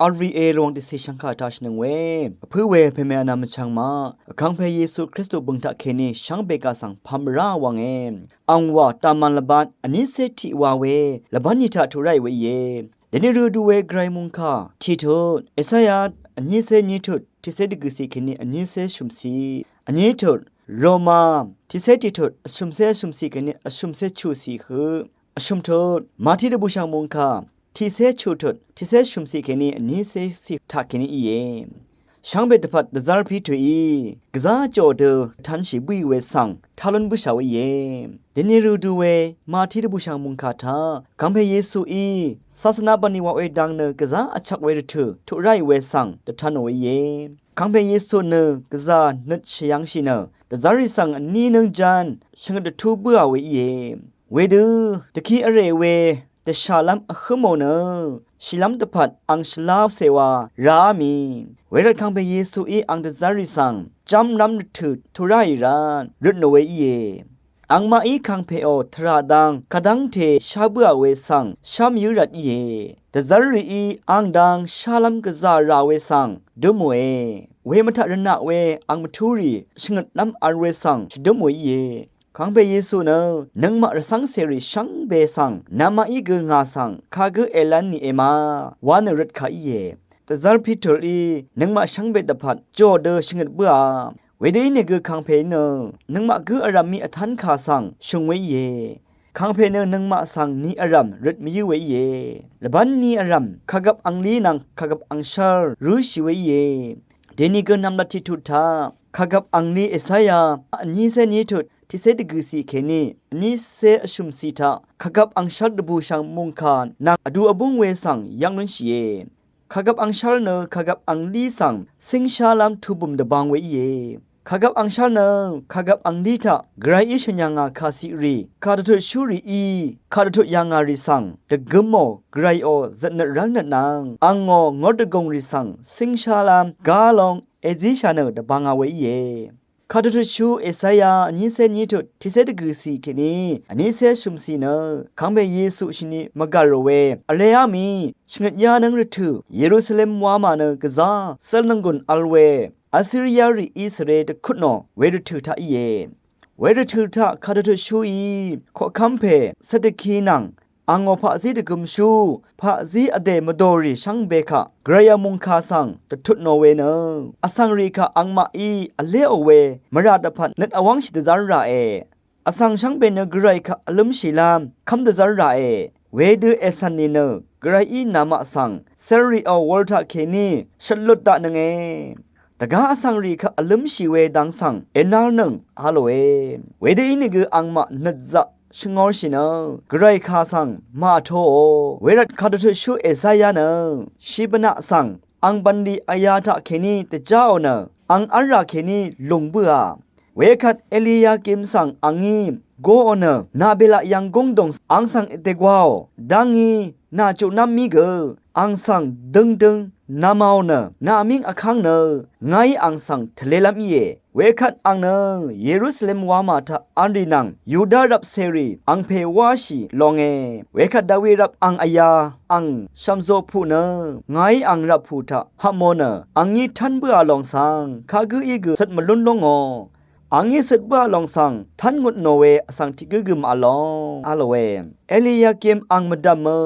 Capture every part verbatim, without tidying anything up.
Vl rì e lwang dvcì shvngkà taq shvnøng we, vpǿ we pèmè vnvm vchvng maq, vkàngpè Yesu Kristu bø̀ng taq kèní shvngbe kà svng pà mvrá wvnge. Angwà dàmàn lvbán vnícé tiq wa we, lvbán ni taq tuq ráì we íe. Dèní rø du we gvray mungkà tiq tut, Esaya vnícé ní tut, tiqcé dvgø̀cì kèní vnícé shø̀mcì, vní tut, Roma tiqcé tiq tut, vshø̀mcé shø̀mcì kèní vshø̀mcé chuqcì høq, vshø̀m tut, Mati dvbùshv̀ng mungkà tiqcé chuq tut, tiqcé shø̀mcì kèní vnícé cì taq kèní íe. Shvngbe dvpvt dvzv́r Piturí gvzá jò dø vtv̄nshì bǿì we svng tá lún bǿshà we íe. Dèní rø du we Mati dvbùshv̀ng mungkà taq, kàngpè Yesuí sasvna bv̀nlì waq we dang nø gvzá vchvk we rvtø̀ tuq ráì we svng dvtv̄nò we íe. Kàngpè Yesu nø gvzà nøt shvyv̄ngshì nø dvzv́rrì svng vní nǿng ján shvngøt dvtú bǿà we íe. Wedø dvki vrè we dvshàlv́m vhǿmò nø shìlv́m dvpvt ang shvlá cè wa ràá mì. Wervt kàngpè Yesuí ang dvzv́rrì svng jv́mlv́m rvtø̀ tuq ráì rvt røtnò we íe. Angmaqí kàngpèò tvrà dang kadv́ngte shá bǿà we svng shá mvyǿ rvt íe. Dvzv́rrìí ang dang shálv́m gvzà rà we svng dǿmòe. Wemvtaq rvnaq we ang mvtúrì shvngøtlv́m vl we svng shvdǿmò íe. Kàngpè Yesu nø nøngmaq rvcv́ngcèrì shvngbe svng namaqí gø ngà svng kagǿ èlv́n nì èma wa nø røt kà íe. Dvzv́r Piturí nøngmaq shvngbe dvpvt jò dø shvngøt bǿà. Wedø ínìgø kàngpèí nø nøngmaq gǿ vrv̀mí vtv́nkà svng shø̀ng we íe. Kàngpè nø nøngmaq svng ni vrv̀m røt mvyǿ we íe. Lvbán ni vrv̀m kàgvp anglí nvng kàgvp angshv́r rǿshì we íe. Dèní gø nv̀mlat tiqtut taq kàgvp anglí Esaya vnícé ní tut tiqcé dvgø̀cì kèní vnícé vshø̀mcì taq kàgvp angshv́r dvbùshv̀ng mungkà nvng vdu vbúng we svng yv́ng lúnshìe. Kàgvp angshv́r nø kàgvp anglí svng cíngshálv́m tubø̀m dvbang we íe. Kàgvp angshv́r nø kàgvp anglí taq gvrayí shø̀n yà ngà kàciqrì kàdvtutshúrì í kàdvtut yà ngà rì svng dvgømò gvrayò zøtnøt rv́lnøt nvng angò ngór dvgùng rì svng cíngshálv́m gá long èzíshà nø dvbanga we íe. Kàdvtutshú Esaya vnícé ní tut tiqcé dvgø̀cì kèní vnícé shø̀mcì nø kàngpè Yesu shvni mvgàl rò we vleá mì shvngøt yá nǿng rvtø̀ Yerusalem wamà nø gvzá cǿl nvnggùn vl we Asiriarìí svre dvkutnò we rvtø̀ taq íe. We rvtø̀ taq kàdvtutshúí koqkv́m pè Cedekia nvng angò paqzí dvgømshú paqzí vdè mvdòrì shvngbe kaq gvray vmungkà svng dvtutnò we nø vsvng rì kaq angmaqí vléò we mvrà dvpvt nøt vwv́ngshì dvzv́r ràe. Vsvng shvngbe nø gvray kaq vlǿmshìlv́m kv́m dvzv́r ràe. Wedø ècv̀n nìnø gvrayí namaq svng cvrìò wur taqkèní shvtlut daqnønge. Dvgá vsvng rì kaq vlǿmshì we dang svng ènalnøng a lòe. Wedø ínìgø angmaq nøtzaq shvngorshì nø gvray kà svng màvtoò. Wervt kàdvtutshú Esaya nø shibvnaq svng ang bv̀nlì vyā taqkèní dvjáò nø ang v́lrà kèní lùng bǿà. Wekvt Eliyakim svng angí goò nø nà bèlaq yv̀nggúng dùng ang svng dègwāò dá ngí nà juqnv́m mí gø ang svng døngdøng nà màò nø nà vmíng vkv́ng nø ngàí ang svng tvlelv́m íe. Wekvt ang nø Yerusalem wamà taq v̄l rì nvng Yuda rvpcèrì angpè wáshì longe. Wekvt Dawi rvp ang vyā ang shv̀mzoqpuq nø ngàí ang rvppù taq hapmo nø angí tv́n bǿà lòng svng kagǿí gø cøt mvlún lúngò. Angí cøt bǿà lòng svng tv́n ngutnò we vsvng tiq gǿ gø màvl long a lòe. Eliyakim ang mvdv̀mø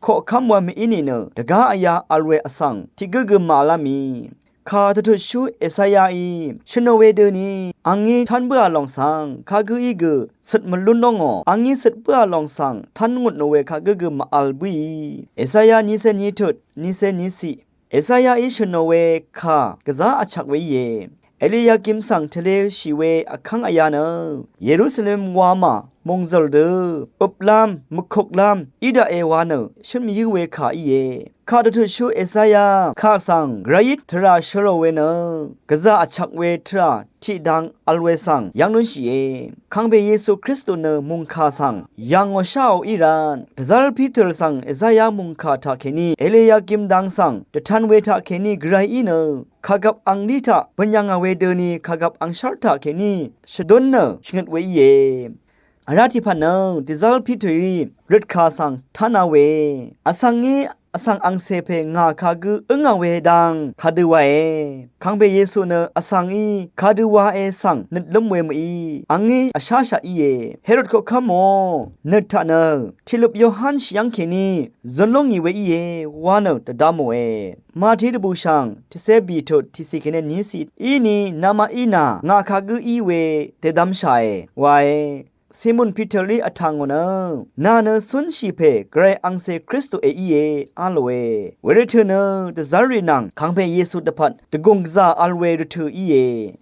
koqkv́m wa mèí nìnø dvgá vyā vl we vsvng tiq gǿ gø màvlá mì. Kàdvtutshú Esayaí shø̀nò wedøni angí tv́n bǿà lòng svng kagǿí gø cøt mvlún lóngò. Angí cøt bǿà lòng svng tv́n ngutnò we kagǿ gø màvl bǿì. Esaya nice ni tut, nice ni ciq. Esayaí shø̀nò we kà gvzá vchvk we íe. Eliyakim svng tvleshì we vkv́ng vyā nø Yerusalem wamà mòngzø̀l dø øplv́m mvkuklv́m í daqe wa nø shǿn mvyǿ we kà íe. Kàdvtutshú Esaya kà svng gvrayí tvrà shø̄lò we nø gvzà vchvk we tvrà tiqdang vl we svng yv́ng lúnshìe. Kangpe Yesu Kristu nø mùngkà svng yv̀ngò sháò í rvt dvzv́r Piter svng Esaya mùngkà taqkèní Eliyakim dang svng dvtan we taqkèní gvrayí nø kàgvp anglí taq bø̀n yv̀ngà wedøni kàgvp angshv́r taqkèní shvdún nø shvngøt we íe. Vrá tiqpvt nø dvzv́r Piterí røtkà svng tánā we vsvng ngí vsvng angcè pè ngà kagǿ ǿngà we dang kadø wae. Kangpe Yesu nø vsvngí kadø wae svng nøtlǿm we mø̀í, angí vsháshaq íe. Herod koqkv́mò nøt taq nø tiqløp Yohan shì yv́ng kèní zun lú ngì we íe wa nø dvdvmòe. Mati dvbùshv̀ng tiqcé bìtut tiqcì kèní nícì íni namaqí nà ngà kagǿ í we dèdvmshàe wae. Simon Piterí vtà ngò nø, nà nø cúnshì pè Gvray angcè Kristu èíe, a lòe. Wervtø̀ nø dvzv́rrì nvng kangpe Yesu dvpvt dvgùng gvzà vl we rvtø̀ íe.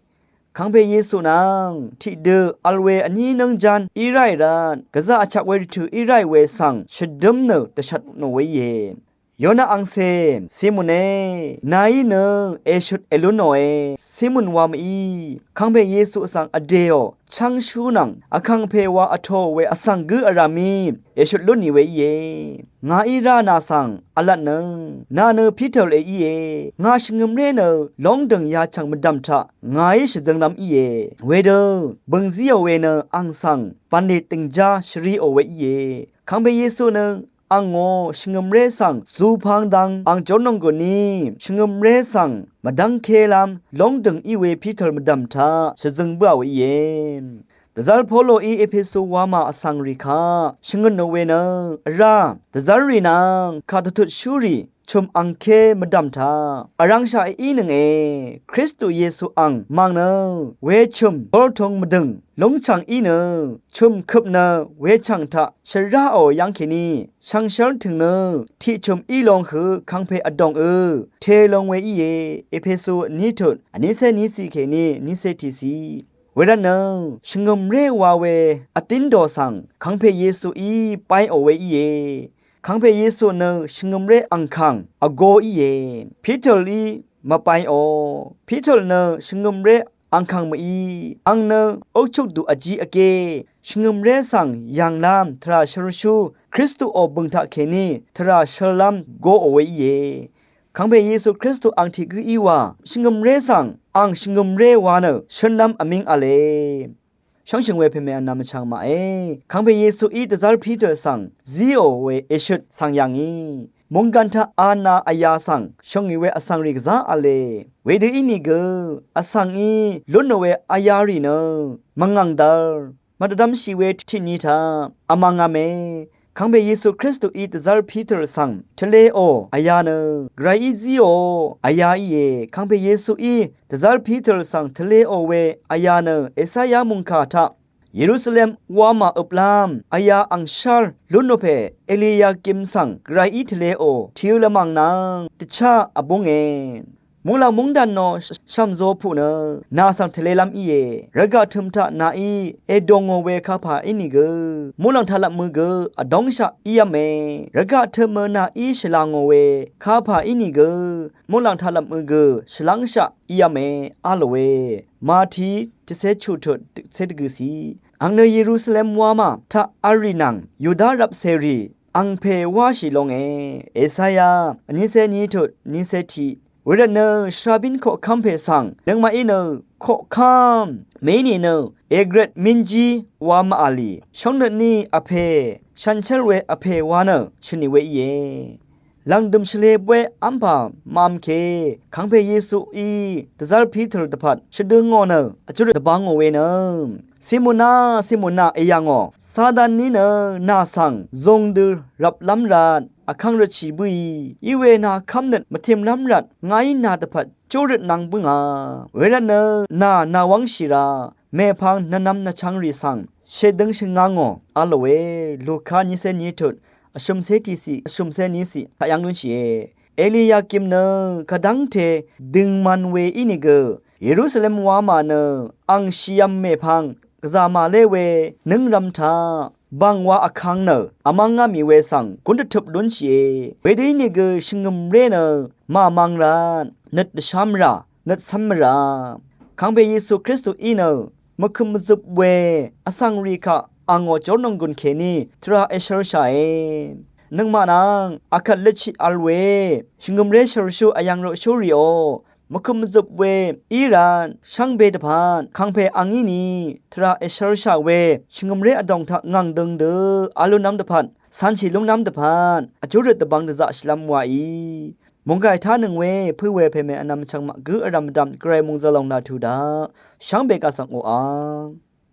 Kangpe Yesu nvng tiqdø vl we vní nǿng ján í ráì rvt, gvzà vchak we rvtø̀ í ráì we svng shvdǿm nø dvshvt nò we íe. Yona angcè Simone, nàí nø èshøt èlún nòe. Simon wa mø̀í, kangpe Yesu svng vdèò, chv́ngshú nvng vkàngpè wa vtōò we vsvng gǿ vrv̀mí èshøt lún nì we íe. Ngàí rá nà svng v̄lvtnøng, nà nø Piter èíe. Ngà shvngø̀mré nø lóngdø̀ng yachv̀ng mvdv̀m taq ngàí shvzønglv́m íe. Wedø bø̀ng zíò we nø ang svng bv̀nlì dìngjá shvriò we íe. Kangpe Yesu nø angò shvngø̀mré svng zupang dang ang jórnònggùn ní, shvngø̀mré svng mvdv́ngkélv́m lóngdø̀ng í we Piter mvdv̀m taq shvzøng bǿà we íe. Dvzv́r Poloí Epesu wamà vsvng rì kaq shvngøt nò we nø, vrá dvzv́rrì nvng kàdvtutshúrì chø̀m angké mvdv̀m taq vrv̄ngshaq ínønge. Kristu Yesu ang mv̀ng nø wechø̀m góltung mvdø̀ng lúngchv̀ng í nø chø̀m køp nø wechv̀ng taq shvráò yv́ng kèní shvngshv́r tø̀ng nø tiqchø̀m í long høq kangpe vdòngø te long we íe. Epesu vní tut vnícé nícì kèní nícé tiqcì. Wervtnø shvngø̀mré wa we vdín dò svng kangpe Yesuí báiò we íe. Kangpe Yesu nø shvngø̀mré angkàng vgō íe. Piterí mvbáiò. Piter nø shvngø̀mré angkàng mø̀í, ang nø ukchukdù vjí vgé shvngø̀mré svng yv̀nglv́m tvrà shølshú Kristuò bø̀ng taqkèní tvrà shøllv́m goò we íe. Kangpe Yesu Kristu ang tiq gǿ í wa shvngø̀mré svng ang shvngø̀mré wa nø shǿnlv́m vmíng v̄le. Shóngshø̀ng we pèmè vnvm vchvng màe. Kangpe Yesuí dvzv́r Piter svng zíò we èshøt svng yà ngì, munggan taq ana vyā svng shø̀ngì we vsvng rì gvzá v̄le. Wedø ínìgø vsvngí lúnò we vyārì nø mvngv̀ng dv̄l mvdvdvmshì we tiqni taq vmv̄ngv̄me. Kangpe Yesu Kristuí dvzv́r Piter svng tvleò vyā nø Gvrayí zíò vyā íe. Kangpe Yesuí dvzv́r Piter svng tvleò we vyā nø Esaya mungkà taq Yerusalem wamà øplv́m vyā angshv́r lúnò pè Eliyakim svng Gvrayí tvleò tìø lvmàng nvng dvchá vbúnge. Muqlàng mungdàn nò shv̀mzo puq nø nà svng tvlelv́m íe. Rvgaq tø̀m taq nàí èdòngò we kapà ínìgø muqlàng taqlvpmø gø vdóngshaq ív́me. Rvgaq tø̀mø nàí shvlà ngò we kapà ínìgø muqlàng taqlvpmø gø shvlv́ngshaq ív́me, a lòe. Mati tiqcé chuqtut tiqcé dvgø̀cì. Ang nø Yerusalem wamà taq v̄l rì nvng Yuda rvpcèrì angpè wáshì longe. Esaya vnícé ní tut vnícé tiq. Wervtnø shvrabín koqkv́m pè svng nøngmaqí nø koqkv́m mèí nìnø ègret mínjí wa mvv̀lì shóngnøtní vpè shànshér we vpè wa nø shø̀nì we íe. Lv̀ngdø̀m shvlē bóy v́mpà mvv̄m ke kangpè Yesuí dvzv́r Piter dvpvt shvdø̄ ngò nø vjúrøt dvbā ngò we nø, Simona, Simona, èyà ngò. Satan ní nø nà svng zūng dø rvplv́m rvt vkv́ng røtshì bǿì. Iwe nà kv́mnøt mvtimlv́m rvt ngàí nà dvpvt júrøt nvng bǿngà. Wervtnø nà nàwv́ngshì rà mèpvng nvnvm nvchvngrì svng shèdøng shvngā ngò, a lòe. Luka nícé ní tut vshø̀mcé tiqciq vshø̀mcé níciq taq yv́ng lúnshìe. Eliyakim nø kadv́ngte døngman we ínìgø Yerusalem wamà nø ang shìvm mèpvng gvzà màlé we nǿngrvm taq bv̀ngwa vkang nø vmv́ngá mì we svng gún dvtøp lúnshìe. Wedø ínìgø shvngø̀mré nø màmvng rvt nøt dvshám rà nøt cv́m mvrà. Kangpè Yesu Kristuí nø mvkøp mvzøp we vsvng rì kaq angò jórnònggùn kèní tvrà èshørshàe. Nøngmaq nvng akvt lvtshì vl we shvngø̀mré shørshú vyv̄ng roqshú rìò mvkøp mvzøp we í rvt shvngbe dvpvt kangpè angí ni tvrà èshørshà we shvngø̀mré vdòng taq ngv̀ng døng dø vl lúnv́m dvpvt Cv̄nshì lúngnv́m dvpvt vjúrøt dvbvng dvzaqshìlv́m wàí, mònggàì tánøng we pø̄ we pèmè vnvm chv̀ng maq gǿ vrv̀m vdv̀m Gvray mòngzø̄lòng nà tù daq shvngbe kàsvng oqà.